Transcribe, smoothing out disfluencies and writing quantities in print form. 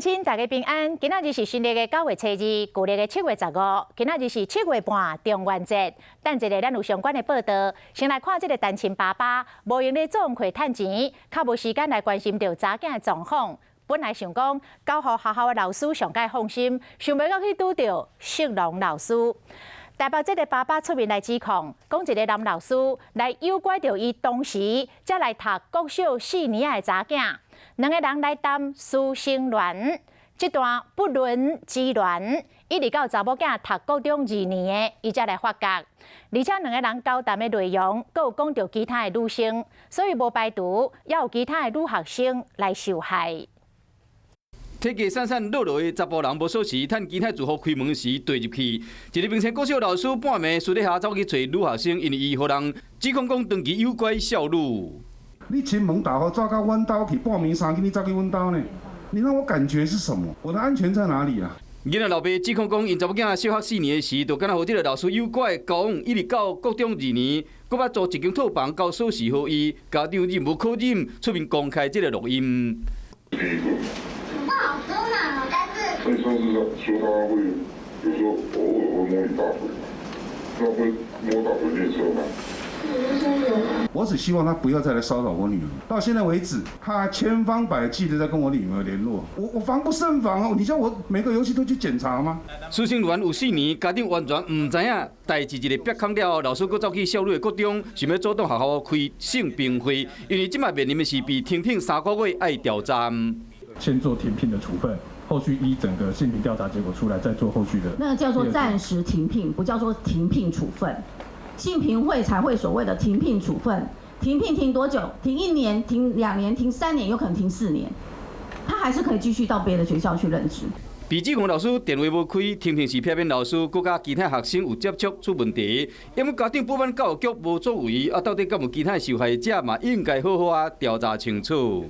親，大家平安。今仔日是新曆的9月初二，舊曆的7月15。今仔日是七月半中元節。等一下，咱有相關的報道。先來看這個單親爸爸，無閒咧做工課趁錢，較無時間來關心著查囝的狀況。本來想講交予學校的老師上蓋放心，想袂到去拄著色狼老師。台北這個爸爸出面來指控，講一個男老師來誘拐著伊當時才來讀國小四年的查囝。兩个人來談師生戀，這段不倫之戀，一直到查某囝讀國中二年的，伊才來發覺。而且兩个人交談的內容，閣有講著其他的女生，所以無排除猶有其他的女學生來受害。體格瘦瘦弱弱的查埔人無鎖匙，趁其他住戶開門時綴入去。一个明星國小老師半暝私底下走去揣女學生，因為伊予人指控講長期誘拐少女。你前門打開走到阮兜去，半暝三更你走去阮兜呢？你讓我感覺是什麼？我的安全在哪裡啊？囡仔老爸指控講，𪜶查某囝小學四年時，就敢若予這个老師誘拐交往，一直到國中二年，閣捌租一間套房交鎖匙予伊，家長忍無可忍，出面公開這个錄音。不好說嘛，但是。所以上次說他會有時候偶爾會摸你大腿，那會摸大腿內側嗎？我只希望他不要再來騷擾我女兒。到現在為止，他千方百計的在跟我女兒聯絡，我防不勝防哦。你叫我每個遊戲都去檢查嗎？師生戀有四年，家長完全毋知影。代誌一个煏空了後，老師閣走去少女的國中，想欲阻擋學校開性平會，因為這擺面臨的是被停聘3個月愛調查。先做停聘的處分，後續依整個性平調查結果出來，再做後續的。那個叫做暫時停聘，不叫做停聘處分。性平會才會所謂的停聘處分，停聘停多久？停一年、停2年、停3年，有可能停4年，他還是可以繼續到別的學校去任職。被指控老師電話無開，停聘時避免老師閣佮其他學生有接觸出問題。因為家長不滿教育局無作為，啊，到底敢有其他受害者嘛？應該好好啊調查清楚。